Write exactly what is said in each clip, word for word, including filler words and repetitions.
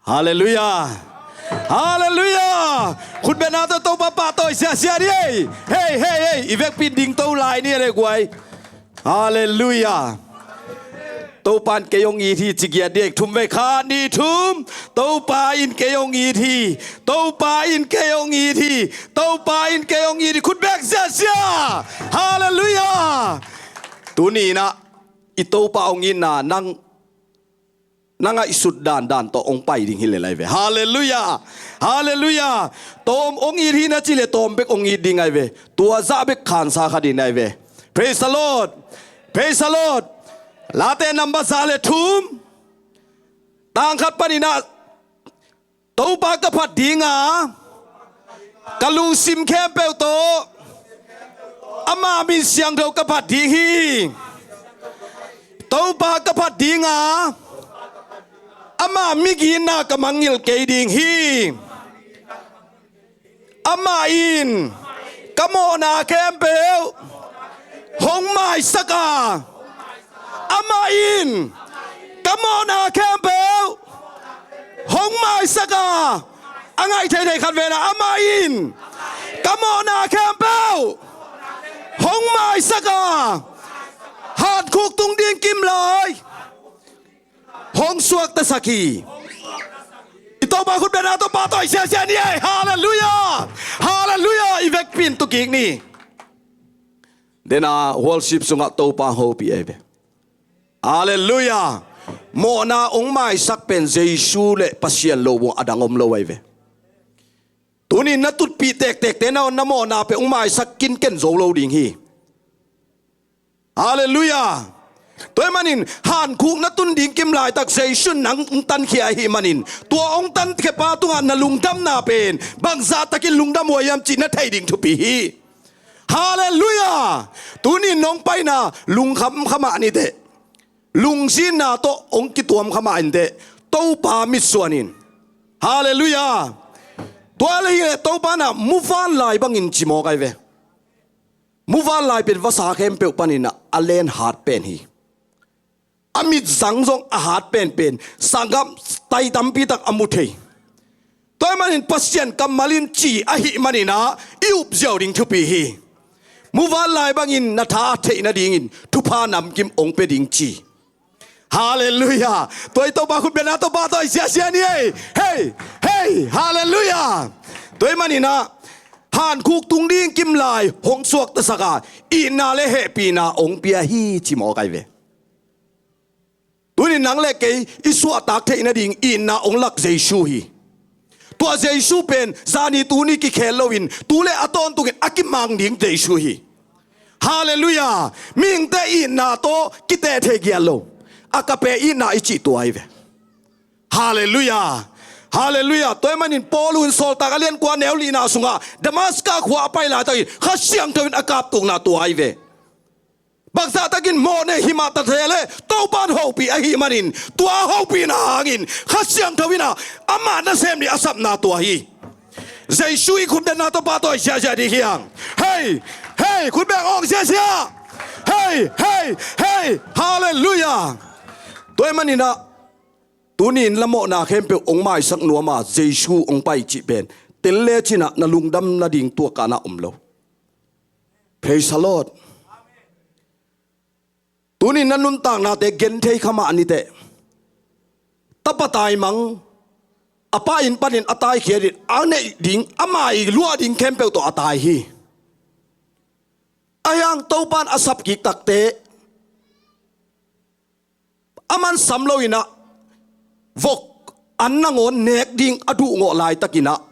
Halleluiah. Halleluiah. Khutbetna tawh Topa pahtawi siasia ni ei. Hei, hei, hei, i vekpi in dingto lai ni ei guai. Halleluiah. Topa in kei hong it hi, ci giat dek, thum vei, khat, nih, thum. Topa in kei hong it hi. Topa in kei hong it hi. Topa in kei hong it hi. Khutbek siasia. Halleluiah. Tuni in ah i Topa hong itna nang na ngaihsut dandan tawh hong pai ding hi lel ahi ve. Halleluiah. Halleluiah. Tawm hong it hi na cih leh tawm bek hong it ding ahi ve. Tua zah bek khansa kha ding ahi ve. Praise the Lord. Praise the Lord. Late number za le thum, tang khat panin ah, Topa ka phat ding a, ka lungsim khempeuh tawh ama min siangtho ka phat ding hi. Topa ka phat ding a, ama migitna ka mangngilh kei ding hi. Amah in ka mawhna khempeuh hong maisak a, amah in ka mawhna khempeuh hong maisak a, a ngaih theithei khat vena, amah in ka mawhna khempeuh hong maisak a, hankhuk tung ding kim lai hong suaktasak hi. I Topa khutbetna tawh pahtawi siasia ni ei. Halleluiah. Halleluiah. I vekpi in tu kik ni. Dena worship sungah Topa hopih ahi ve. Halleluiah. Mawhna hong maisak pen Jesu le Pasian lo bang a dang om lo ahi ve. Tuni na tutpih tektekte na, na mawhna pen hong maisak kinken zo lo ding hi. Halleluiah. Tua ahih manin hankhuk na tun ding kim laitak Jesu in nang hong tankhia ahih manin, tua hong tankhia pa tungah na lungdamna pen bangzah takin lungdam uh hiam cih na thei ding thupi hi. Halleluiah. Tuni nong paina lungkham kha mah ni teh, lungzinna tawh hong kituam kha mah in teh, Topa mitsuan in. Halleluiah. Tua le hi leh Topa na muvanlai bangin ci mawk ahi ve. Muvanlai pen vasa khempeuh panin ah a len hat pen hi. A mit zang zong a hat penpen, sanggam tai tampi tak a mu thei. Tua ahih manin Pasian kammal in ci ahih manin ah i up ziau ding thupi hi. Muvanlai bangin na tha theih nadingin thupha namkim hong pia ding ci. Halleluiah. Tua i Topa khutbetna tawh pahtawi siasia ni ei. Hei, hei, halleluiah. Tua ahih manin ah hankhuk tung ding kim lai hong suaktasak a, itna le hehpihna hong pia hi ci mawk ahi ve. Tuni nang le kei i suahtak theih nading itna hong lak Jesu hi. Tua Jesu pen zani tuni kikhel loin tu le a tawntukin a kimang ding Jesu hi. Halleluiah. Mihingte itna tawh kiteh thei giat lo. Agape itna i cih tua ahi ve. Halleluiah. Halleluiah. Tua ahih manin Paul in Sawltak a lian kua neu lihna sungah Damaska khua a pai laitakin Kha Siangtho in a kaptukna tua ahi ve. Bangzah takin mawhnei hi mah ta thei leh Topa in hopih ahih manin, tua hopihna hangin Kha Siangtho in ah amah nasem ding a sapna tua hi. Jesu i khutbetna tawh pahtawi siasia ding hi hang. Hei, hei, khutbet awng siasia. Hei, hei, hei. Halleluiah. Tua ahih manin ah tuni in na mawhna khempeuh hong maisak nuam a Jesu hong pai cih pen tel lecin ah na lungdam nading tua kanah om lo. Praise the Lord. Tuni na nuntaknate genthei kha mah ni teh, tapa taimang, a pa inn panin a taikhiat in a neih ding, a mai luah ding khempeuh tawh a tai hi. Ahi hang Topa in a sapkik takteh a mansam loin ah vok an nangawn nek ding a duhngawh laitakin ah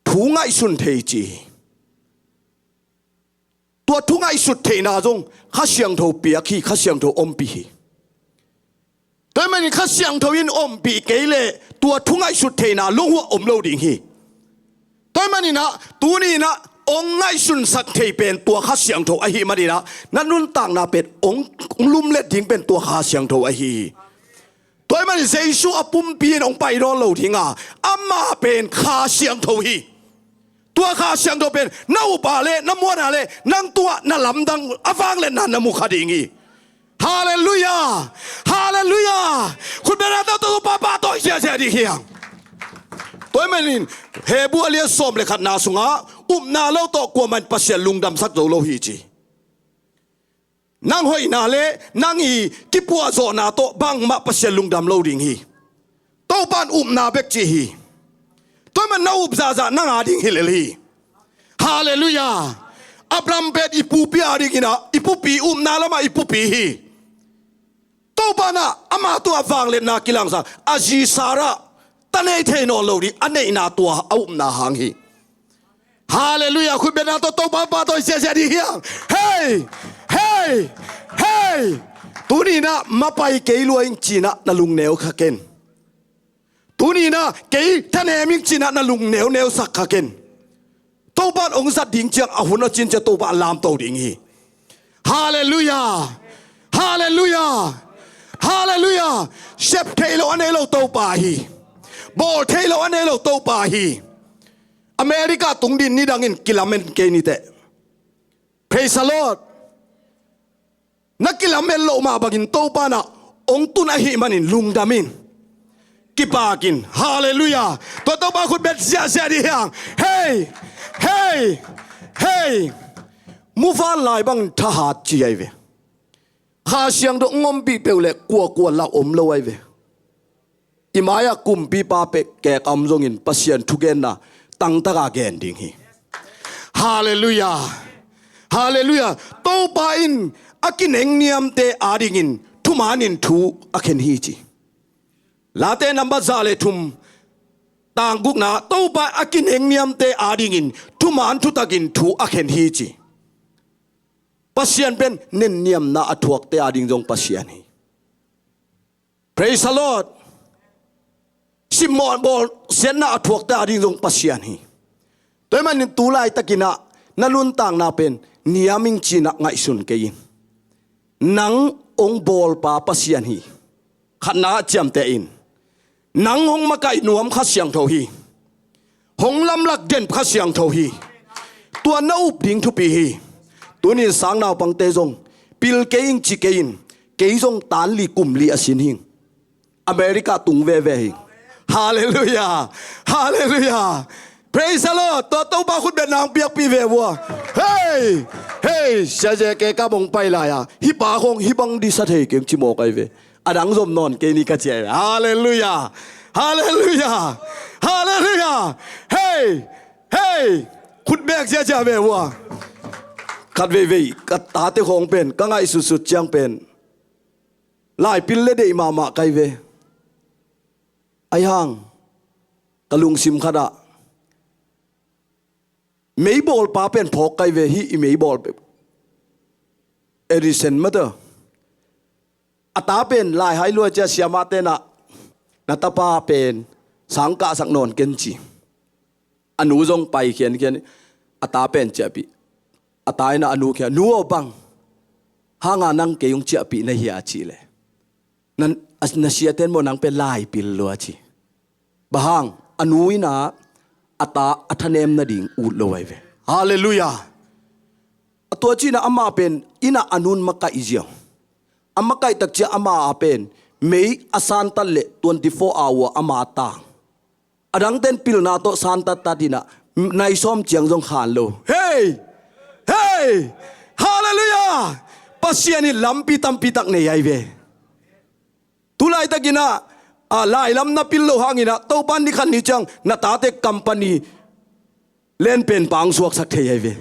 thu ngaihsun thei ci hi. Tua thu ngaihsut theihna zong Kha Siangtho piak hi, Kha Siangtho ompih hi. Tua ahih manin Kha Siangtho in ompih kei leh tua thu ngaihsut theihna lunghuah om lo ding hi. Tua ahih manin ah tuni in ah hong ngaihsunsak thei pen tua Kha Siangtho ahih manin ah na nuntakna pen hong, hong lumlet ding pen tua Kha Siangtho ahi hi. Tua ahih manin Jesu a pumpi in hong pai nawn lo ding a, amah pen Kha Siangtho hi. Tua Kha Siangtho pen na up a leh na muan a leh nang tungah na lamdang a vangliatna na mu kha ding hi. Halleluiah. Halleluiah. Khutbetna tawh Topa pahtawi ziahziah dih hiang. Tua ahih manin Hebru a lian sawm le khatna sungah upna lo tawh kuamah in Pasian lungdamsak zo lo hi ci. Nang hoihna le nang i kipuahzawhna tawh bangmah Pasian lungdam lo ding hi. Topa in upna bek ci hi. Tua ahih manin na up zahzah nang a ding hi lel hi. Halleluiah. Abraham pen i pupi a dingin ah, i pupi, upna lamah i pupi hi. Topa in ah ama tungah vangliatna kilangsak a, zi Sarah ta nei thei nawn lo ding a neihna tua a upna hang hi. Halleluiah. Khutbetna tawh Topa pahtawi ziahziah dih hiang. Hei! Hei! Hei! Tuni in ah mapai kei lua ing ci-in ah na lungneu kha ken. Tuni in ah kei thanem ing ci-in ah na lungneuneusak kha ken. Topa in hong zat ding ciang a hun a cin ciang Topa a lamto ding hi. Halleluiah. Halleluiah. Halleluiah. Sep thei lo a nei lo Topa hi. Bawl thei lo a nei lo Topa hi. America tung ding nidangin kilamen kei ni teh. Praise the Lord. Na kilamen loh mah bangin Topa in ah hong tun ahih manin lungdam in. Kipak in. Halleluiah. Tua Topa khutbet ziahziah dih hiang. Hei! Hei! Hei! Muvanlai bangin thahat ci ahi ve. Kha Siangtho hong ompih peuh leh kuakua lah om lo ahi ve. I mai-ah kumpipa pek kek a om zongin Pasian thugenna tangtaka gen ding hi. Halleluiah. Halleluiah. Topa in a kinengniamte a dingin thumanin thu a khen hi ci. Late nambat za le thum, tang gukna, Topa a kinengniamte a dingin thuman thutakin thu a khen hi ci. Pasian pen nenniamna a thuakte a ding zong Pasian hi. Praise the Lord. Simmawh bawlsiatna a thuakte a ding zong Pasian hi. Tua ahih manin tu laitakin ah na nuntakna pen niam ing ci-in ah ngaihsun kei in. Nang hong bawlpa Pasian hi. Khatna ah ciamteh in. Nang hong makaih nuam Kha Siangtho hi. Hong lamlak den Kha Siangtho hi. Tua na up ding thupi hi. Tuni in sang naupangte zong pil kei ing ci kei in. Kei zong tan li kum li a sin hing. America tung veve hing. Halleluiah. Halleluiah. Praise the Lord. Tua Topa khutbetna hong piakpih ve vua. Hei! Hei! Sia Ze ke ka mong pai lai-a, hih pa khong hih bang disa thei keng ci mawk ahi ve. A dang zom nawn kei ni ka ci ahi ve. Halleluiah. Halleluiah. Halleluiah. Hei! Hei! Khutbek ziahziah ve vua. Khat veivei ka tate khong pen ka ngaihsutsut ciang pen laipil le deih mahmah ka hi ve. Ahi hang ka lungsim khatah meibawlpa pen phawk ka hi ve, hih i meibawl Edison mate. A ta pen lai hai lua cia siamah tenah na tapa pen sang kahsak nawn ken ci. A nu zong pai khiankhian, a ta pen ciahpih. A ta inah a nu khian, "Nu aw, bang hanga nang kei hong ciahpih na hia?" a cih leh, "Na, na siaten maw nang pen laipil lua," a ci. Bang hang? A nu inah a ta a thanem nading ut lo ahi ve. Halleluiah. A tua cinah amah pen inah a nun makaih ziau. A makaih takcia amah a pen mei a santat leh twenty four hour ama a tang. A dangten pilna tawh santattat inah nai sawm ciang zong khan lo. Hei! Hei! Halleluiah! Pasian in lampi tampitak nei ahi ve. Tulaitakinah, a, lailam na pil loh hanginah Topan ni khat ni ciang na tate company lenpen pang suaksak thei ahi ve.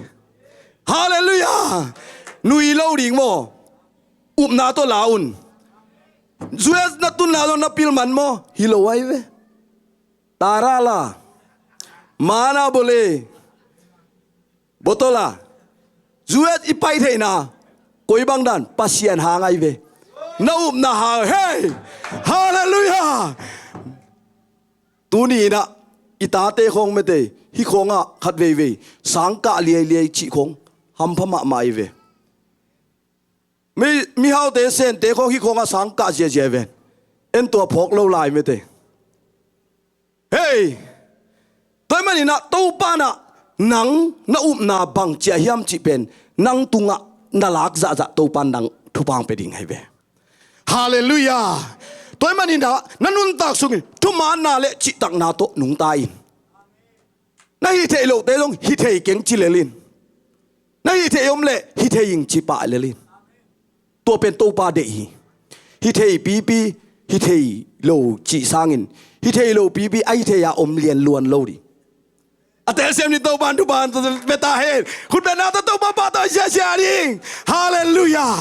Halleluiah! Nui lo ding maw? Upna tawh la un. U S na tunna zong na pil man maw? Hi lo ahi ve. Tarala, mana bole, botola, U S i pai theihna koi bang dan? Pasian hang ahi ve. Na upna hang. Hei! Halleluiah! Tuni inah i tate khawng mete, hih khawngah khat veivei sang kah liailiai cih khawng hampha mahmah ahi ve. Mi, mihaute sente khawng hih khawngah sang kah ziazia ven. En tua phawk lo lai mete. Hei! Tua ahih maninah Topanah nang na upna bang ciah hiam cih pen nang tungah na lak zahzah Topan nang thupha pia ding ahi ve. Halleluiah. Tua ahih manin ah na nuntak sungin thumaanna le cihtakna tawh nungta in. Na hih theih lohte zong hih thei keng ci lel in. Na hih theih om leh hih thei ing ci pah lel in. Tua pen Topa deih hi. Hih thei pipi, hih thei lo cih sangin hih thei lo pipi a hih thei a om lian luan lo ding. A telsiam ni Topa in thupha pia ta hen. Khutbetna tawh Topa pahtawi siasia ding. Halleluiah.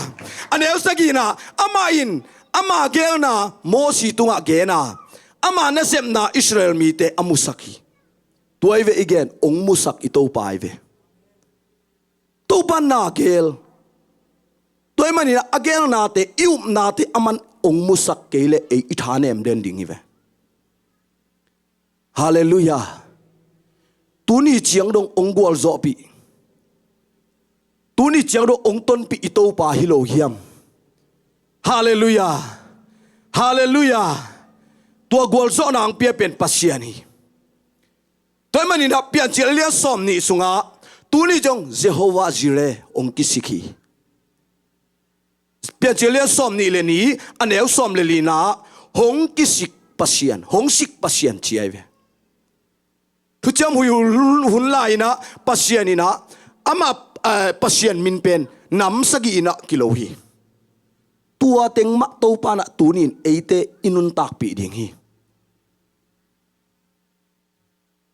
A neu sagihna, amah in ama geelna Mosi tungah gen a, ama nasepna Israel mite a musak hi. Tua hi ve i gen, hong musak i Topa hi ve. Topa na geel. Tua ahih manin a geelnate, i upnate aman hong musak kei leh ei i thanem den ding hi ve. Halleluiah. Tuni ciang dong hong gualzawhpih, tuni ciang dong hong tonpih i Topa hi lo hiam? Halleluiah. Halleluiah. Tua gualzawhna hong pia pen Pasian hi. Tua ahih manin ah Piancil a lian sawmnih sungah tuni zong Jehovah Jireh hong kisik hi. Piancil a lian sawmnih le nih, a neu sawm le lina, hong kisik Pasian, hong sik Pasian ci ahi ve. Thuciam Huih hun, hun lai-in ah Pasian in ah amah, eh, Pasian min pen nam sagih in ah kilo hi. Tua teng mah Topa in ah tuni-in eite i nuntakpih ding hi.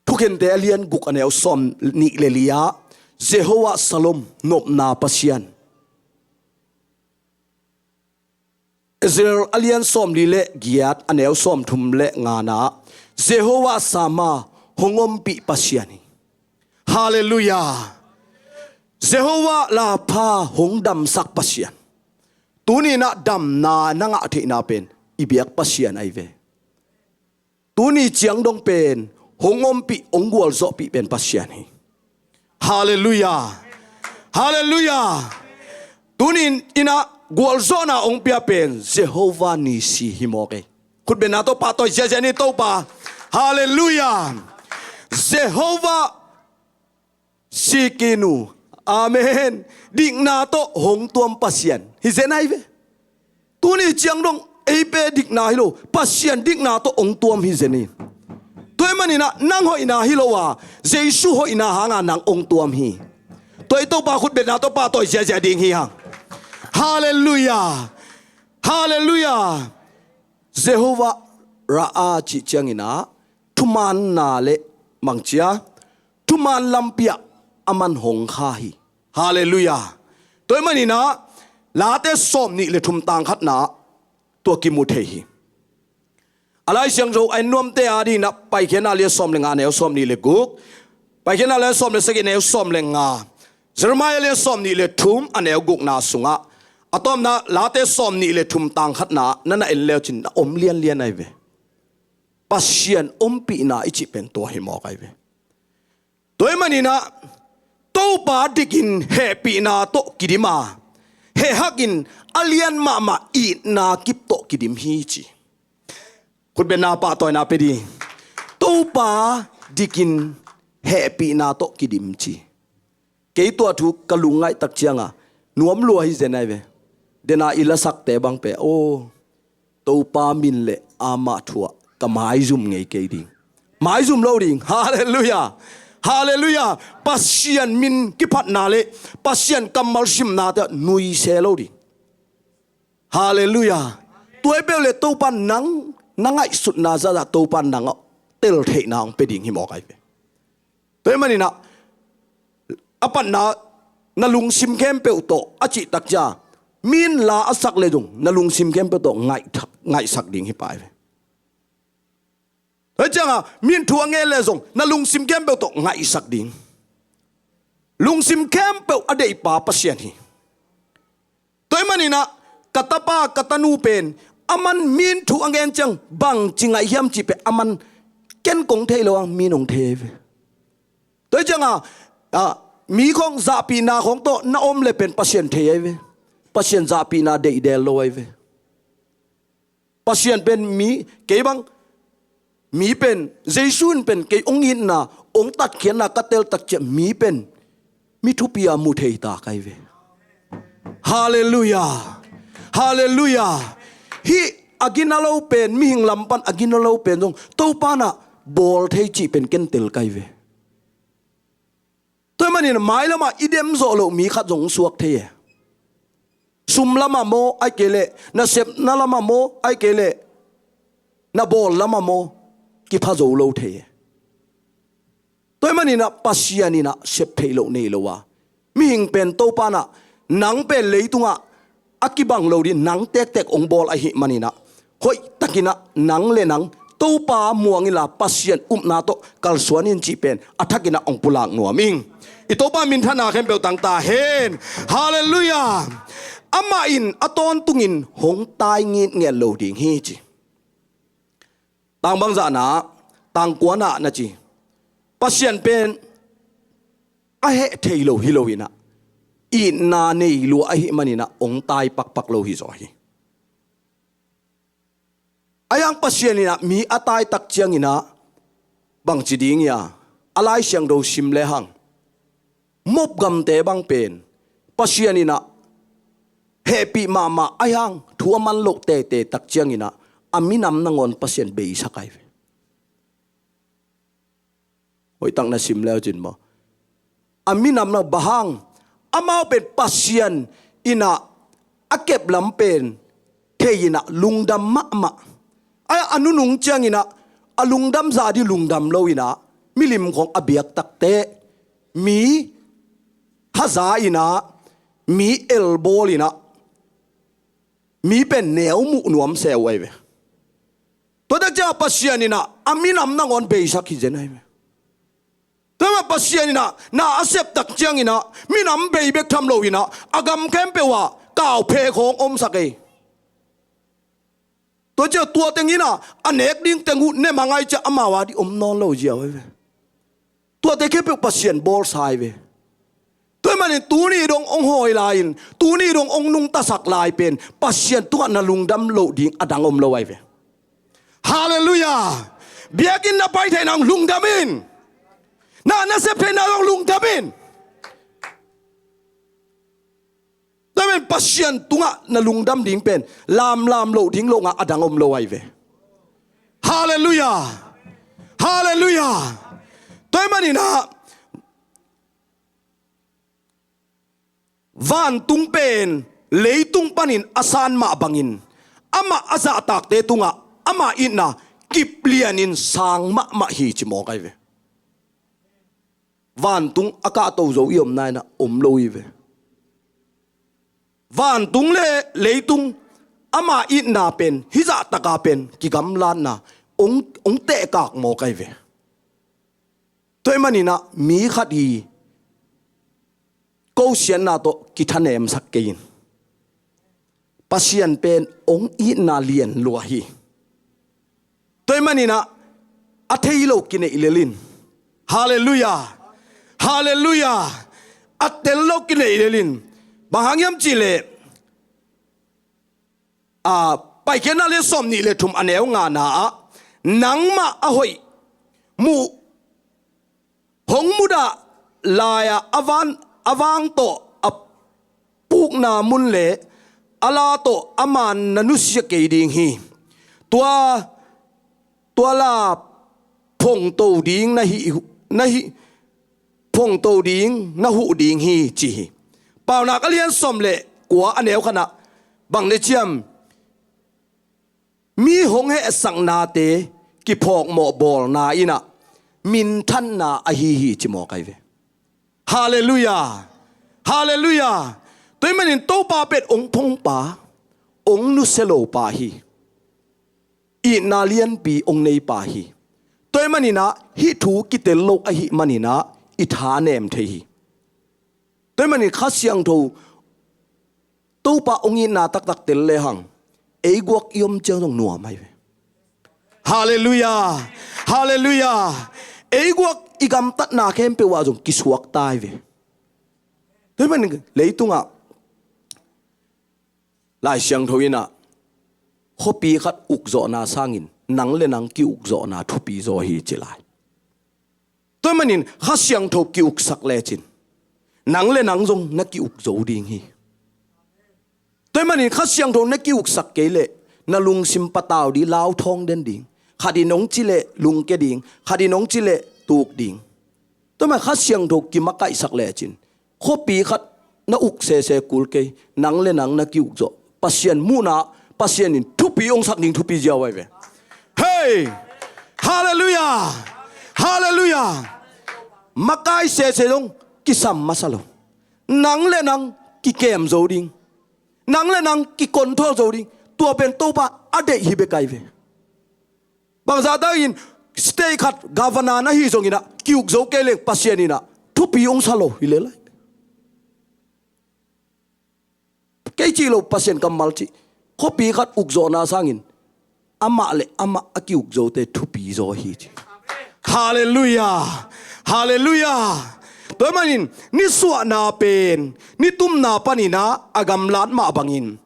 Thukhente a lian guk, a neu sawmnih le li-ah Jehovah Shalom, nopna Pasian. Ezra a lian sawmli le giat, a neu sawmthum le ngana, Jehovah Shammah, hong ompih Pasian hi. Halleluiah. Jehovah Rapha, hong damsak Pasian. Tuni-in ah damna na ngah theihna pen i biak Pasian ahi ve. Tuni ciang dong pen hong ompih, hong gualzawhpih pen Pasian hi. Halleluiah. Halleluiah. Tuni-in ah gualzawhna hong pia pen Jehovah Nissi hi mawk ei. Khutbetna tawh pahtawi ziahziah ni Topa. Halleluiah. Jehovah Tsidkenu. Amen. Dikna tawh hong tuam Pasian hi zen ahi ve. Tuni ciang dong ei pen dikna hi lo, Pasian dikna tawh hong tuam hi zen hi. Tua ahih manin ah nang hoihna hi lo a, Jesu hoihna hanga nang hong tuam hi. Tua i Topa khutbetna tawh pahtawi ziahziah ding hi hang. Halleluiah. Halleluiah. Jehovah Rapha cih ciangin ah thumaanna le mangcia, thumaan lampi-ah aman hong kha hi. Halleluiah. Tua ahih manin ah Late sawmnih le thum tang khatna tua kimu thei hi. A Lai Siangtho a en nuamte adingin ah Paikhiatna lian sawm le nga, neu sawmnih le guk, Paikhiatna lian sawm le sagih, neu sawm le nga, Jeremiah lian sawmnih le thum, a neu gukna sungah, a tawpna Late sawmnih le thum tang khatna na na en le uh cin a om lianlian ahi ve. Pasian ompihna i cih pen tua hi mawk ahi ve. Tua ahih manin ah Topa dikin hehpihna tawh kidim a, hehhakin a lian mahmah itna kip tawh kidim hi ci. Khutbetna pahtawina pia ding. Topa dikin hehpihna tawh kidim ci. Kei tua thu ka lungngaih tak cianga nuam lua hi zen ahi ve. Dena i lasakte bang pen, aw, Topa min le amah thu-ah ka maizum ngei kei ding. Maizum lo ding. Halleluiah. Halleluiah. Pasian min kiphatna le Pasian kammal simnate nuise lo ding. Halleluiah. Tua hi peuh le Topa nang na ngaihsutna zahzah Topa nang a teltheihna hong pia ding hi mawk ahi ve. Tua ahih manin ah a patna, na lungsim khempeuh tawh a cih tak ciang, mi in la a sak le zong na lungsim khempeuh tawh ngaih thak, ngaihsak ding hi pah ahi ve. Tua ciangah mi in thu a ngen le zong na lungsim khempeuh tawh ngaihsak ding. Lungsim khempeuh a deihpa Pasian hi. Tua ahih manin ah ka tapa, ka tanu pen, aman mi in thu a ngen ciang bangci ngaih hiam cih pen aman, ken kong thei lo hang mi in hong thei ahi ve. Tua hi ciangah, ah, mi khawng zahpihna khawng tawh na om le pen Pasian thei ahi ve. Pasian zahpihna deih del lo ahi ve. Pasian pen mi, kei bang, mi pen, Jesu in pen kei hong itna, hong tatkhiatna ka tel tak ciang mi pen mi thupi-a mu thei ta ka hi ve. Halleluiah. Halleluiah. Hih a gina lo pen, mihing lam pan a gina lo pen zong Topa in ah bawl thei cih pen kentel kai ve. Tua ahih manin mailamah i dem zawh loh mi khat zong hong suak thei e. Sum lamah maw, ahih kei leh na sepna lamah maw, ahih kei leh na bawl lamah maw, kipha zo lo thei e. Tua ahih manin ah Pasian in ah sep theih loh nei lo a, mihing pen Topa in ah nang pen leitungah a kibang lo ding nang tektek hong bawl ahih manin ah, hoihtakin ah nang le nang Topa muang inla Pasian upna tawh kalsuan in cih pen a thakin ah hong pulak nuam ing. I Topa minthanna khempeuh tang ta hen. Halleluiah. Amah in a tawntungin hong tai ngitnget lo ding hi ci. Tang bangzah na, tang kua na na ci, Pasian pen a heh thei lo hi lo in ah, itna nei lua ahih manin ah hong tai pakpak lo hi zaw hi. Ahi hang Pasian in ah mi a tai tak ciangin ah bangci ding hia, a Lai Siangtho sim lehang Moab gamte bang pen Pasian in ah hehpih mahmah ahi hang thu a man loh tete tak ciangin ah a minam nangawn Pasian beisak ahi ve. Hoihtak na sim leu cin maw? A minam na bang hang, amau pen Pasian in ah a kep lam pen thei in ah lungdam mahmah. Ahi a nunung ciangin ah a lungdam za ding lungdam lo in ah milim khawng a biak takte mi haza in ah mi elbawl in ah mi pen neu muh nuam se uh ahi ve. Tua tak ciang Pasian in ah a minam nangawn beisak hi zen ahi ve. Tua mah Pasian in ah na a sep tak ciangin ah minam bei bek tham lo in ah a gam khempeuh ah kauphe khawng omsak ei. Tua ciang tua teng in ah a nek ding teng uh ne mang ai ciang amau a ding om nawn lo ziau ahi ve. Tuate khempeuh Pasian bawlsa ahi ve. Tua ahih manin tuni dong hong hawi lai-in, tuni dong hong nungtasak lai pen Pasian tungah na lungdam loh ding a dang om lo ahi ve. Halleluiah. Biakinn na pai theih nang lungdam in. Na na sep theih nang lungdam in. Tua pen Pasian tungah na lungdam ding pen lamlam loh ding lo ngah a dang om lo ahi ve. Halleluiah. Halleluiah. Tua ahih manin ah vantung pen leitung panin a san mah bangin amah a zahtakte tungah amah itna kiplianin sang mahmah hi ci mawk ahi ve. Vantung a kahto zo i omna in ah om lo hi ve. Vantung le leitung ama itna pen hih zahtaka pen kigamlatna hong, hong tehkak mawk ahi ve. Tua ahih manin ah mi khat hi kosiatna tawh kithanemsak kei in. Pasian pen hong itna lian lua hi. Tua ahih manin ah a thei lo kineih lel in. Halleluiah. Halleluiah. A tel lo kineih lel in. Bang hang hiam cih leh, a, Paikhiatna lian sawmnih le thum a neu ngana ah, nangmah a hoih muh, hong mudah lai-a a van, a vang tawh a pukna mun le a la tawh a man na nusia kei ding hi. Tua, tua la phongto ding na hi, na hi, phongto ding na huh ding hi ci hi. Paunak a lian sawm le kua a neu khatna bang na ciam, mi hong hehsaknate kiphawkmawh bawlna in ah minthanna ahi hi ci mawk ahi ve. Halleluiah. Halleluiah. Tua ahih manin Topa pen hong phongpa, hong nusia lopa hi. Itna lianpi hong neipa hi. Tua ahih manin ah hih thu kitel lo ahih manin ah i tha nem thei hi. Tua ahih manin Kha Siangtho Topa hong itna taktak tel lehang ei guak i om ciang zong nuam ahi ve. Halleluiah. Halleluiah. Ei guak i gamtatna khempeuh ah zong kisuakta ahi ve. Tua ahih manin leitungah Lai Siangtho in ah khuapi khat ukzawhna sangin nang le nang ki-ukzawhna thupi zaw hi ci lai. Tua ahih manin Kha Siangtho ki-uksak lecin nang le nang zong na ki-uk zo ding hi. Tua ahih manin Kha Siangtho na ki-uksak kei leh na lungsim patau ding, lauthawng den ding. Khat in hong ci leh lungkia ding, khat in hong ci leh tuk ding. Tua mah Kha Siangtho kimakaihsak lecin khuapi khat na uk sese kul kei, nang le nang na kiuk zawh. Pasian muhna, Pasian in thupi hong sak ding thupi ziau ahi ve. Hei! Halleluiah! Halleluiah! Makai sese zong kisam masa lo. Nang le nang kikem zo ding. Nang le nang kikonthol zo ding. Tua pen Topa a deih hi bek ahi ve. Bangzah takin state khat governor na hi zongin ah kiuk zo kei leng Pasian in ah thupi hong sa lo hi lel lai. Kei cih lo, Pasian kammal cih. Khuapi khat uk zawhna sangin amah le amah a kiuk zote thupi zaw hi ci. Halleluiah! Halleluiah! Tua manin nisuahna pen nitumna panin ah a gamlat mah bangin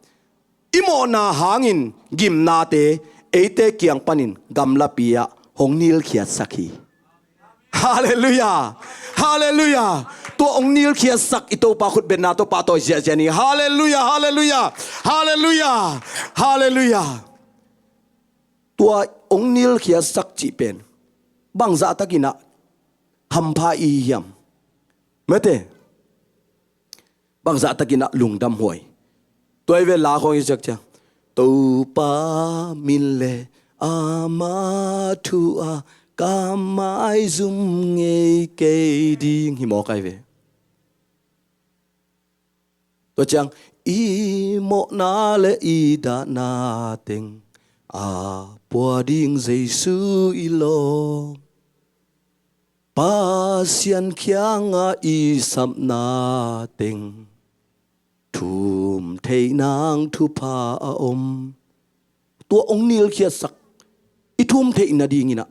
i mawhna hangin gimnate eite kiang panin gamlapi ah hong nilkhiatsak hi. Halleluiah! Halleluiah! Tua hong nilkhiatsak i Topa khutbetna tawh pahtawi ziahziah ni. Halleluiah! Halleluiah! Halleluiah! Halleluiah! Tua hong nilkhiatsak cih pen bangzah takin ah hampha i hiam? Mete, bangzah takin ah lungdamhuai. Tua hi ve, la khawng i siak ciang, Topa min le ama thu a ka maizum ngei kei ding hi mawk ahi ve. Tua ciang i mawhna le i dahna teng a pua ding Jesu i lawm. Pasian kiangah i sapna teng thum theih nang thupha a om. Tua hong nilkhiatsak i thum theih nadingin ah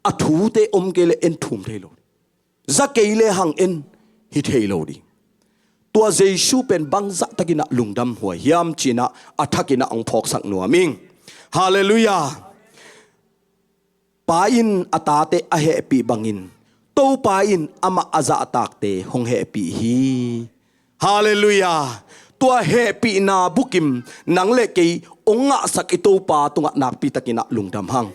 a thute om kei le en thum thei lo. Za kei le hang en hi thei lo ding. Tua Jesu pen bangzah takin ah lungdamhuai hiam ci-in ah a thakin ah hong phawksak nuam ing. Halleluiah! Pa in a tate a hehpih bangin Topa in amah a zahtakte hong hehpih hi. Halleluiah! Tua hehpihna bukim nang le kei hong ngahsak i Topa tungah nakpi takin ah lungdam hang.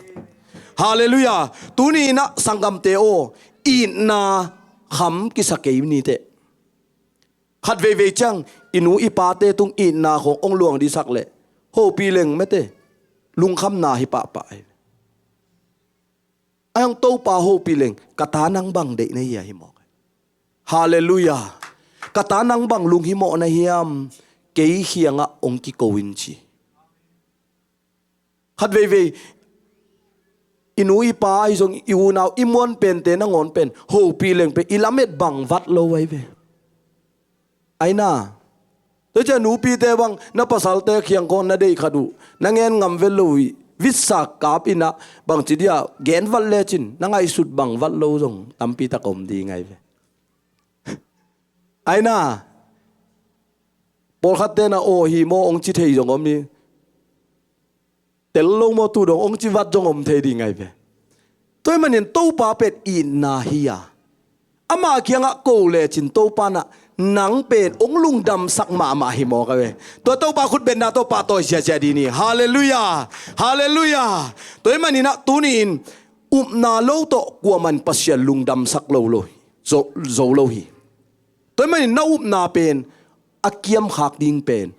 Halleluiah! Tuni in ah sanggamte aw, itna kham kisa kei ni teh. Khat veivei ciang i nu i pate tung itna khawng hong luang dihsak leh hopih leng mete, lungkhamna hi pahpah hi. Ahi hang Topa hopih leng, ka ta nang bang deih na hia hi mawk. Halleluiah! Ka ta nang bang lunghimawh na hiam, kei kiangah hong kiko in ci. Khat veivei i nu i pa ahi zong, i unau i muan pente nangawn pen hopih leng pen i lamet bang vat lo ahi ve. Aina, tua ciang nupite bang na pasalte kiang khawng na deih khat uh na ngen ngam vet lo uh, vitsak kap in ah bangci dia gen vat lecin na ngaihsut bang vat lo zong tampi tak a om ding ahi ve. Aina, pawlkhatte na aw hi maw hong ci thei zong om hi. Tel lo maw tu dong hong ci vat zong om thei ding ahi ve. Tua ahih manin Topa pen itna hi a, ama kiangah ko lecin Topa in ah nang pen hong lungdamsak mahmah hi mawk ahi ve. Tua Topa khutbetna tawh pahtawi ziahziah dih ni. Halleluiah! Halleluiah! Tua ahih manin ah tuni-in upna lo tawh kuaman Pasian lungdamsak lo lo, zo, zo lo hi. Tua ahih manin na upna pen a kiamkhak ding pen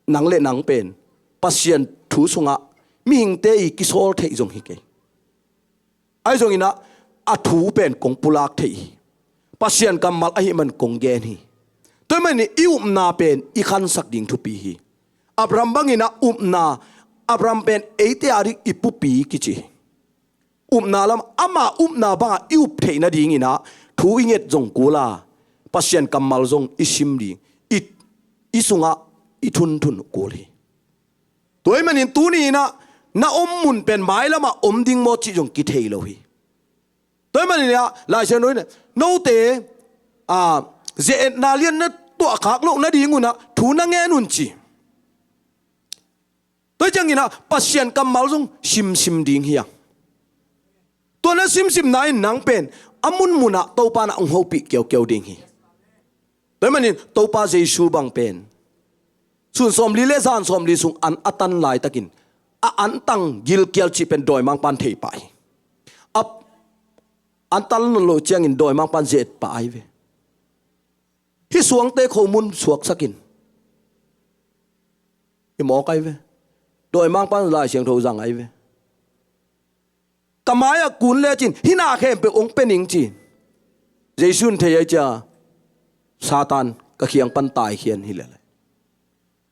nang le nang pen Pasian thu sungah mihingte i kisawl theih zong hi kei. Ahi zongin ah a thu pen kong pulak theih hi. Pasian kammal ahih man kong gen hi. Tua ahih manin i upna pen i khansak ding thupi hi. Abraham bangin ah upna, Abraham pen eite a dik i pupi kici hi. Upna lam, ama upna bangah i up theih nadingin ah thu i nget zong kul a, Pasian kammal zong i sim ding, i, i sungah i thunthun kul hi. Tua ahih manin tuni-in ah na om mun pen mailamah om ding maw cih zong kithei lo hi. Tua ahih manin ah Lai Siangtho in ah note, a, ze-etna lian na tuahkhak loh nadingun ah thu na ngen un ci. Tua ciangin ah Pasian kammal zong simsim ding hi a, tua na simsimna in nang pen a munmunah Topa in ah hong hopih kiaukiau ding hi. Tua ahih manin Topa Jesu bang pen Sun sawmli le zan sawmli sung an a tan laitakin a antang gilkial cih pen dawimangpan thei pah hi. A antan lo ciangin dawimangpan zet pah ahi ve. Hih suangte khomun suaksakin i mawk ahi ve. Dawimangpan Lai Siangtho zang ahi ve. Ka mai-ah kun lecin hih na khempeuh hong pia ning ci. Jesu in thei ahi cia, Satan ka khiang pan taikhian hi lel.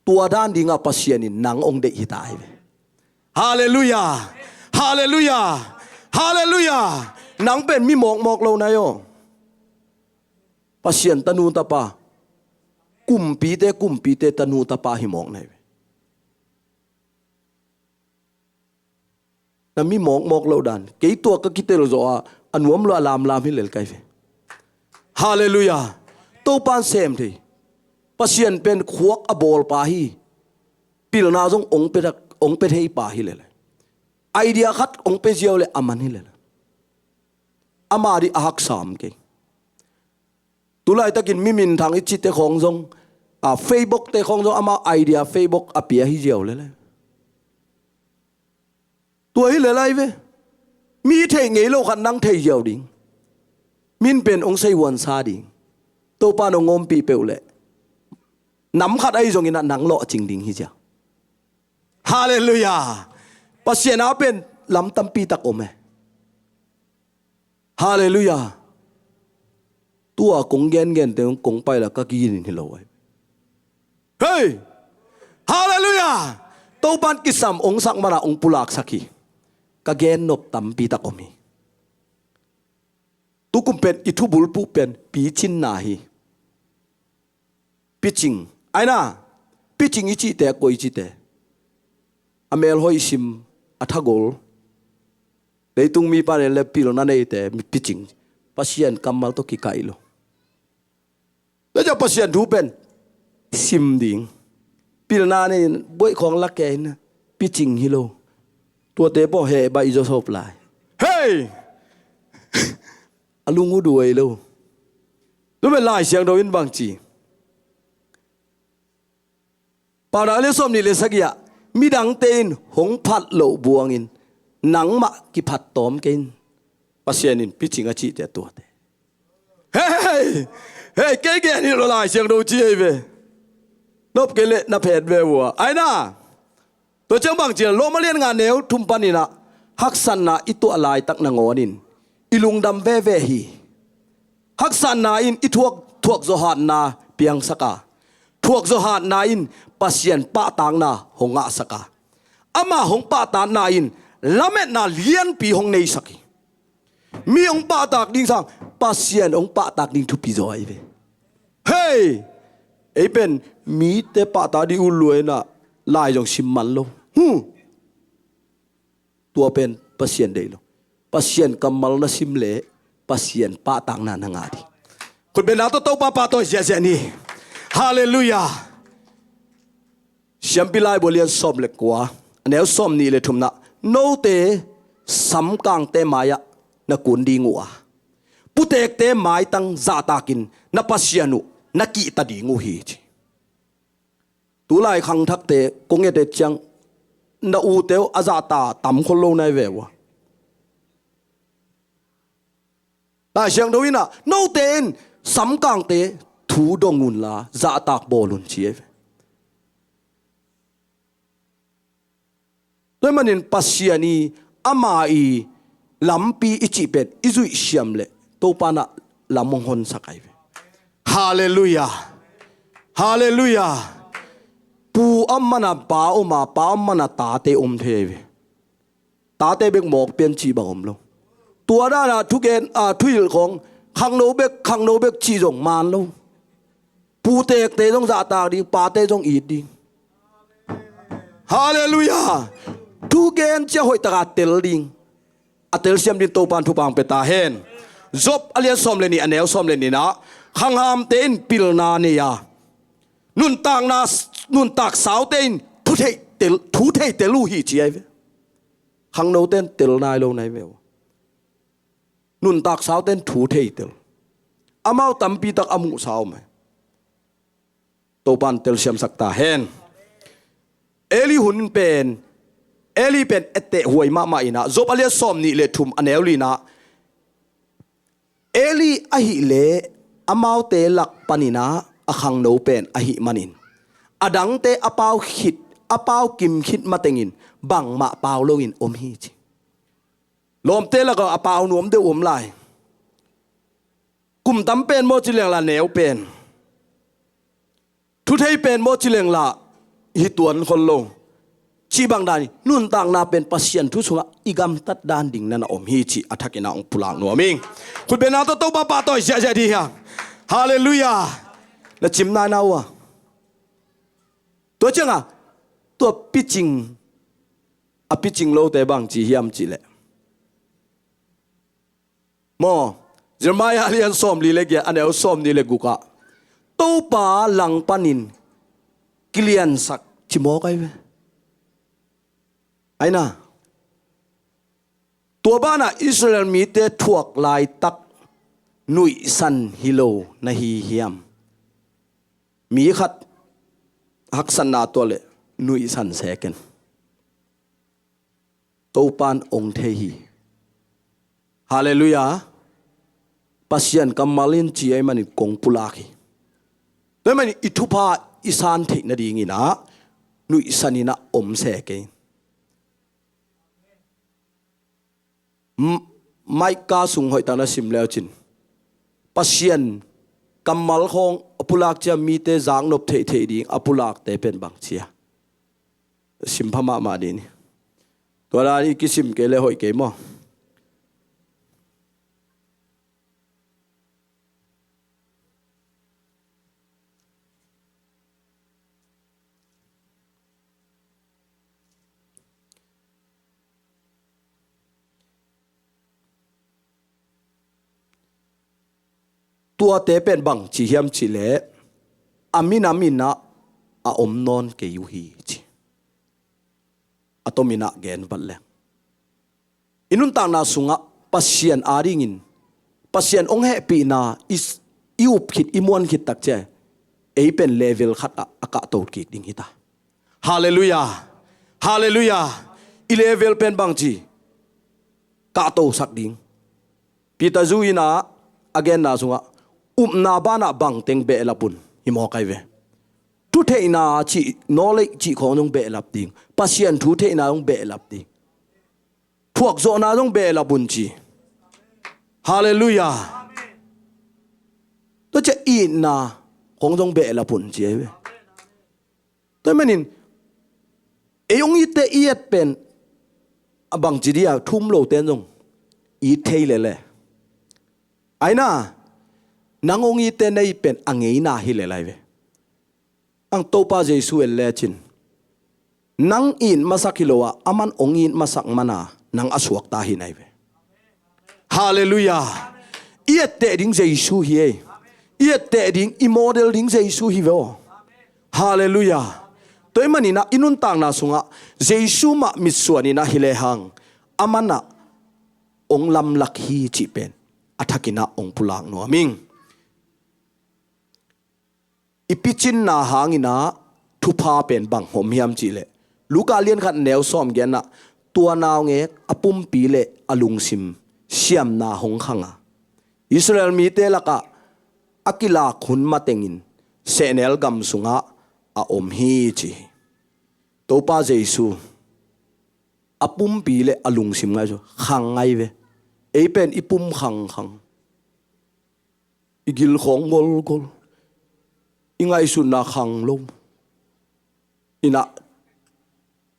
Tua dan dingah Pasian in nang hong deih hi ta hi ve. Halleluiah. Halleluiah. Halleluiah. Nang pen mi mawkmawk lo nai aw. Pasian tanu tapa, kumpite kumpite tanu tapa hi mawk nai ve. Na mi mawkmawk lo dan, kei tua ka kitel zawh a, a nuam lo a lamlam hi lel kai ve. Halleluiah. Topan sem thei. Pasian pen khuak a bawlpa hi. Pilna zong ong pe thei pa hi lel. Idea khat ong pe ziau le a man hi lel. Ama dih a haksam kei. Tulaitakin mi minthang i cite khawng zong, a, Facebook te khawng zong ama idea Facebook a pia hi ziau lel. Tua hi lel ahi ve. Mi theih ngei lo khat nang thei ziau ding. Min pen ong sei huansa ding. Topa nong ompih peuh leh nam khat ahi zongin ah nang lawhcing ding hi ziau. Halleluiah. Pasian a pen lam tampi tak om e. Halleluiah. Tua kong gengen te kong pai la ka kiginin hi lo ai. Hei! Halleluiah. Topan kisam ong sak mana ong pulaksak hi. Ka gen nop tampi tak om hi. Tukum pen i thubulpuh pen picinna hi. Picing. Aina, picing i cihte a koi cihte. A melhoih sim, a thagol. Leitung mipa nen le pilna neite picing. Pasian kammal tawh kikaih lo. Tua ciang Pasian thu pen sim ding. Pilna nei in buaih khawng la kei in picing hi lo. Tuate pawh heh baih i zawsop lai. Hei! A lung uh duai lo. Tu pen Lai Siangtho in bang ci? Paunak a lian sawmnih le sagih ah, midangte in hong phat loh buangin nangmah kiphat tawm kei in. Pasian in picing a cihte a tuate. Hei! Hei, kei gen hi lo Lai Siangtho ci hi ve. Nop kei leh na phet ve uh a. Aina. Tua ciang bang ci a, Rom a lian nga neu thum panin ah, haksatna i tuah laitak nangawnin i lungdam veve hi. Haksatna in i thuak, thuakzawh hatna piangsak a, thuakzawh hatna in Pasian pahtakna hong ngahsak a, ama hong pahtakna in lametna lianpi hong neisak hi. Mi hong pahtak ding sang Pasian hong pahtak ding thupi zaw ahi ve. Hei! Ei pen mite pahtak ding uh lua in ah lai zong sim man lo. Huh! Tua pen Pasian deih lo. Pasian kammal na sim leh Pasian pahtakna na ngah ding. Khutbetna tawh Topa pahtawi ziahziah ni. Halleluiah. Siampi Laibu a lian sawm le kua, a neu sawmnih le thumna, note samkangte mai-ah na kun ding uh a, putekte maitang zahtakin na Pasian uh na kihta ding uh hi ci. Tulai khangthakte kong et et ciang na ute uh a zahta tam khol lo nai ve uh a. Lai Siangtho in ah note in samkangte thu dong unla zahtak bawl un ci hi ve. Tua ahih manin Pasian i ama i lampi i cih pen i zuih siam leh Topa in ah lam hong honsak ahi ve. Halleluiah. Halleluiah. Pu a om mana pa om a, pa a om mana tate om thei ahi ve. Tate bek mawk pian cih bang om lo. Tua dana thugen, a, thuhilh khawng khangno bek, khangno bek cih zong man lo. Putekte zong zahtak ding, pate zong it ding. Halleluiah. Thugen cia hoihtaka tel ding. A telsiam ding Topan thupha pia ta hen. Job a lian sawm le nih, a neu sawm le nihna, khanghamte in pilna nei a, nuntakna, nuntak saute in thu thei tel, thu thei tel uh hi ci ahi ve. Khangnote in tel nai lo nai ve uh. Nuntak saute in thu thei tel. Amau tampi tak a muhsa om e. Topan telsiamsak ta hen. Eli hun pen, Eli pen etteh huai mahmah inah, Job a lian sawm nih le thum a neu li inah, Eli ahileh amaute lak paninah a khangno pen ahih manin, a dangte a pau khit, a pau kim khit matengin bangmah pau loin om hi ci. Lawmte lakah a pau nuam deuh om lai. Kum tam pen maw ci lengla neu pen. Thu thei pen maw ci lengla hi tuan khol lo. Cih bang dan hi, nuntakna pen Pasian thu sungah i gamtat dan ding na na om hi cih a thakin a hong pulak nuam ing. Khutbetna tawh Topa pahtawi ziahziah dih hiang. Halleluiah. Na cim nainau a. Tua ciangah, tua picing, a picing lote bang ci hiam cihleh. Maw, Jeremiah a lian sawm li le giat, a neu sawm nih le gukah, Topa lang panin kiliansak ci mawk ai ve. Aina, tua banah Israel mite thuak laitak nuihsan hi lo na hi hiam? Mi khat haksatna tuah leh nuihsan seken. Topan ong thei hi. Halleluiah. Pasian kammal in ci ahih manin kong pulak hi. Tua ahih manin i thupha i san theih nadingin ah nuihsan in ah om se kei. M-, Micah sung hoihtak na sim leucin, Pasian kammal khawng a pulak cia mite zaknop theihtheih ding a pulakte pen bang cia. Simpha mahmah dih ni. Tua dan i kisim kei le hoih kei maw? Tuate pen bang ci hiam cihleh, a minam in ah a om nawn kei uh hi ci. A tomin ah gen vat leng, i nuntakna sungah Pasian adingin, Pasian ong hehpihna i s-, i up khit, i muan khit tak cia, ei pen level khat ah a kahto kik ding hita. Halleluiah. Halleluiah. I level pen bang ci, kahtosak ding. Peter zu in ah a genna sungah, upna banah bangteng behlap un hi mawk ai ve. Thu theihna cih, knowledge cih khawng zong behlap ding. Pasian thu theihna zong behlap ding. Thuakzawhna zong behlap un ci. Halleluiah. Tua cia itna khawng zong behlap un ci ai ve. Tua ahih manin, ei ong itte i et pen a bang ci dih a, thum lote in zong it thei lele. Aina, nang ong itte na it pen a ngeina hi lele ai ve. Ang Topa Jesu en lecin, nang it masak hi lo a, aman ong it masak mana nang a suakta hi nai ve. Halleluiah. I etteh ding Jesu hi ei. I etteh ding, i model ding Jesu hi ve aw. Halleluiah. Tua ahih manin ah i nuntakna sungah Jesu mah mitsuan in ah hi lehang, aman ah ong lamlak hi cih pen a thakin ah ong pulak nuam ing. I picinna hangin ah thupha pen bang hong om hiam cihleh, Luka lian khat neu sawm giatna, tua naungek a pumpi le a lungsim siamna hong khang a, Israel mite lakah a kilak hun matengin sehnel gam sungah a om hi ci hi. Topa Jesu a pumpi le a lungsim ngai su khang ngai ve. Ei pen i pum khangkhang, i gil khawng golgol, i ngaihsutna khang lo. Inah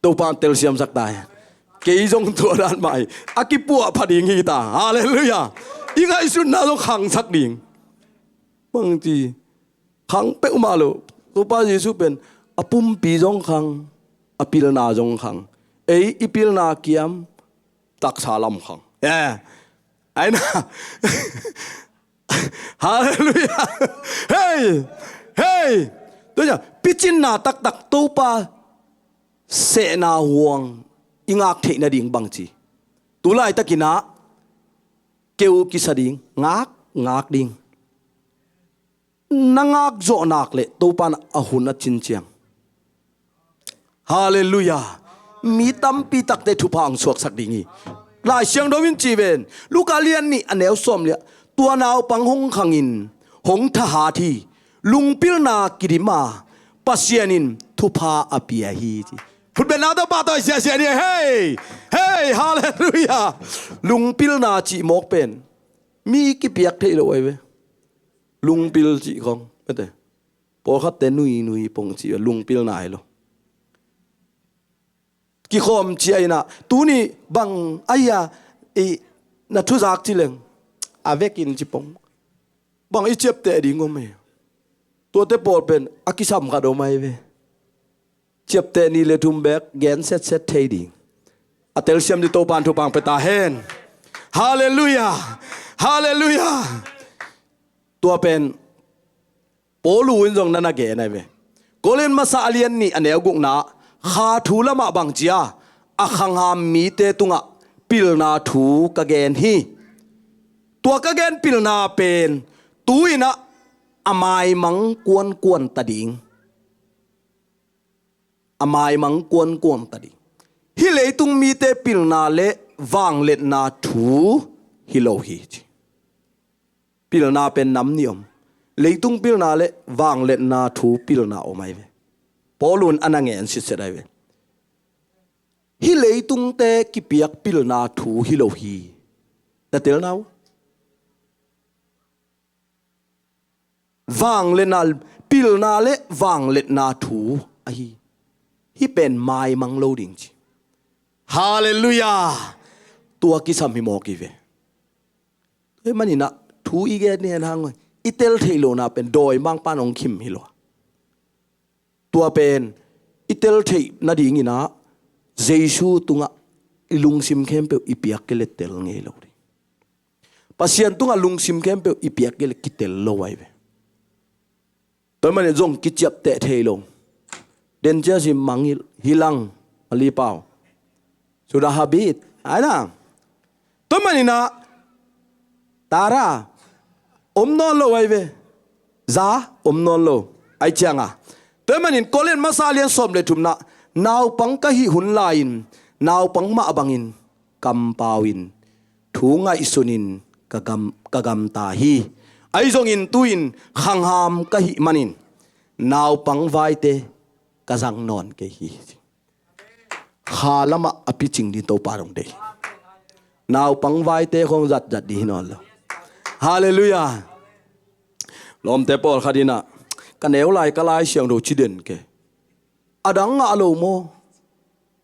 Topa telsiamsak ta hi. Kei zong tua dan mah hi. A kipuah pha ding hi ta. Halleluiah. I ngaihsutna zong khangsak ding. Bangci khang peuhmah lo. Topa Jesu pen a pumpi zong khang, a pilna zong khang. Ei i pilna kiam, taksa lam khang. Eh. Aina. Halleluiah. Hei. Hei. Tua cia picinna taktak Topa sehna huang i ngak theih nading bangci, tu laitakin ah keu kisa ding, ngak, ngak ding. Na ngak zawh nak leh Topa in a hun a cin ciang Halleluiah. Mi tampi takte thupha hong suaksak ding hi. Lai Siangtho in ci ven, Luka lian nih a neu sawm liah, tua naupang hong khangin hong thahat hi. Lungpilna kidim a, Pasian in thupha a pia hi, ci. Khutbetna tawh pahtawi siasia ni. Hei, hei, halleluiah. Lungpilna cih mawk pen mi kipiak theih loh ahi ve. Lungpil cih khong, mete, pawlkhatte nui nui pong cih lungpilna hi lo. Kikhawm ciah inah, tuni bang ahi a, i, na thuzak ci leng, a vekin ci pong. Bang i ciapteh ding om e. Tuate pawl pen a kisam khat om ahi ve. Ciapteh nih le thum bek gen setset thei ding. A telsiam ding Topan thupha hong pia ta hen. Halleluiah. Halleluiah. Tua pen Paulu in zong na na gen ahi ve. Korin masa a lian nih a neu gukna, kha thu lamah bang ci a, a khangham mite tungah pilna thu ka gen hi. Tua ka gen pilna pen tu-inah a maimang kuankuan ta ding. A maimang kuankuan ta ding. Hih leitung mite pilna le vangliatna thu hi lo hi, ci. Pilna pen nam nih om. Leitung pilna le vangliatna thu pilna om ahi ve. Paulu in a na ngen sitset ahi ve. Hih leitungte kipiak pilna thu hi lo hi. Na telna uh. Vangliatna, pilna le vangliatna thu ahi. Hih pen maimang lo ding, ci. Halleluiah. Tua kisam hi mawk hi ve. Tua ahih maninah thu i gen ni hen hang, i tel theih lohna pen dawimangpa'n hong khim hi lo. Tua pen i tel theih nadinginah Jesu tungah i lungsim khempeuh i piak kei le tel ngei lo ding. Pasian tungah lungsim khempeuh i piak kei le kitel lo ahi ve. Tua ahih manin zong kiciapteh thei lo. Den cia si mangil hilang, Mali pau. Sudah habit. Ai na. Tua ahih maninah tara om nawn lo ahi ve. Za om nawn lo. Ai cianga. Tua ahih manin Korin masa lian sawm le thumna, naupang ka hih hun lai-in naupang mah bangin kampau-in thu ngaihsunin ka gam, ka gamta hi. Ahi zongin tu-in khangham ka hih manin naupang vaite ka zang nawn kei hi. Kha lamah a picing ding Topa dong dei. Naupang vaite khong zatzat ding hi nawn lo. Halleluiah. Lawmte pawlkhat inah ka neu lai ka Lai Siangtho ci den kei. A dang ngah lo maw?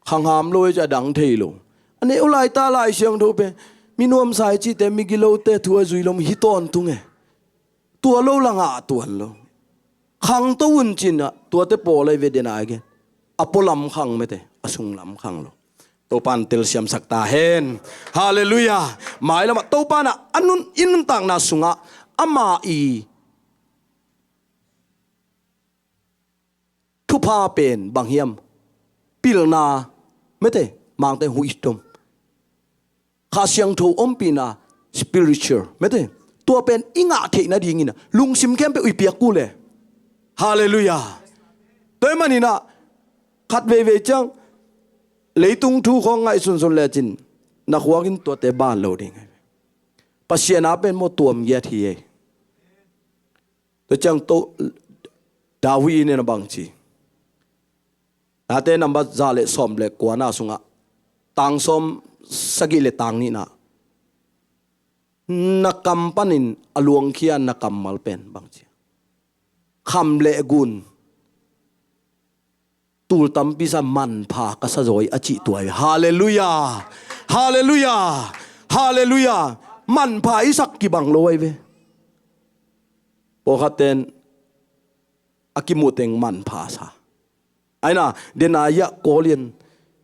Khangham lo e, ci a dang thei lo. A neu lai ta Lai Siangtho pen mi nuamsa i cihte, mi gilote thu a zui lo, hi tawntung e. Tua lo la ngah tuan lo. Khangto un cinah tuate pawl ahi ve, den a gen. A pualam khang mete, a sunglam khang lo. Topan telsiamsak ta hen. Halleluiah. Mailamah Topanah a nun, i nuntakna sungah ama i thupha pen bang hiam? Pilna, mete, Mangte wisdom. Kha Siangtho ompihna, spiritual, mete. Tua pen i ngah theih nadingin lungsim khempeuh i piak uh le. Halleluiah. Tua ahih maninah khat veivei ciang leitung thu khong ngaihsunsun lecin na khuakin tuate ban lo ding. Pasian a pen maw tuamgiat hi ei. Tua ciang to David in a bang ci. Nate nambat za le sawm le kuana sungah tang sawm sagih le tang nihna, na kam panin a luangkhia na kammal pen bang ci. Kham le gun tul tampi sa manpha ka sa zaw hi a cih tua hi. Halleluiah. Halleluiah. Halleluiah. Manpha i sak kibang lo ahi ve. Pawlkhat ten a kimuh teng manpha sa. Aina, den a iah Korin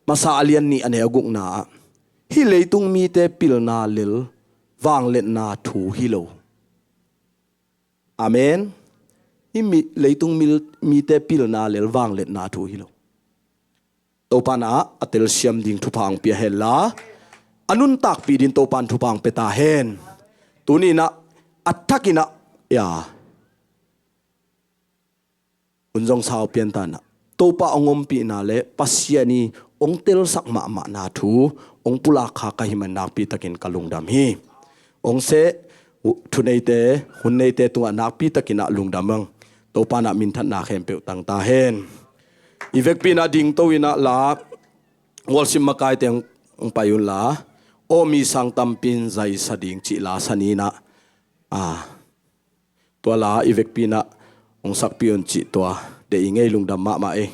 masa a lian nih a neu gukna ah hih leitung mite pilna lel vangliatna thu hi lo. Amen. Hih mi, leitung mil, mite pilna lel vangliatna thu hi lo. Topan ah a telsiam ding thupha hong pia hen la, a nuntakpih ding Topan thupha hong pia ta hen. Tuni inah a thakinah, ya, hun zong sau pian ta inah Topa hong ompihna le Pasian i hong telsak mahmahna thu hong pulak kha ka hih man nakpi takin ka lungdam hi. Hong seh, thuneite, hunneite tungah nakpi takin ah lungdam ang. Topa in ah minthanna khempeuh tang ta hen. I vekpi in ah dingto in ah la, worship makaite hong pai un la, Aw mi sang tampi in zaisa ding cih la san in ah, a, tua la i vekpi in ah hong sakpih un cih tua deih ing ei, lungdam mahmah ei.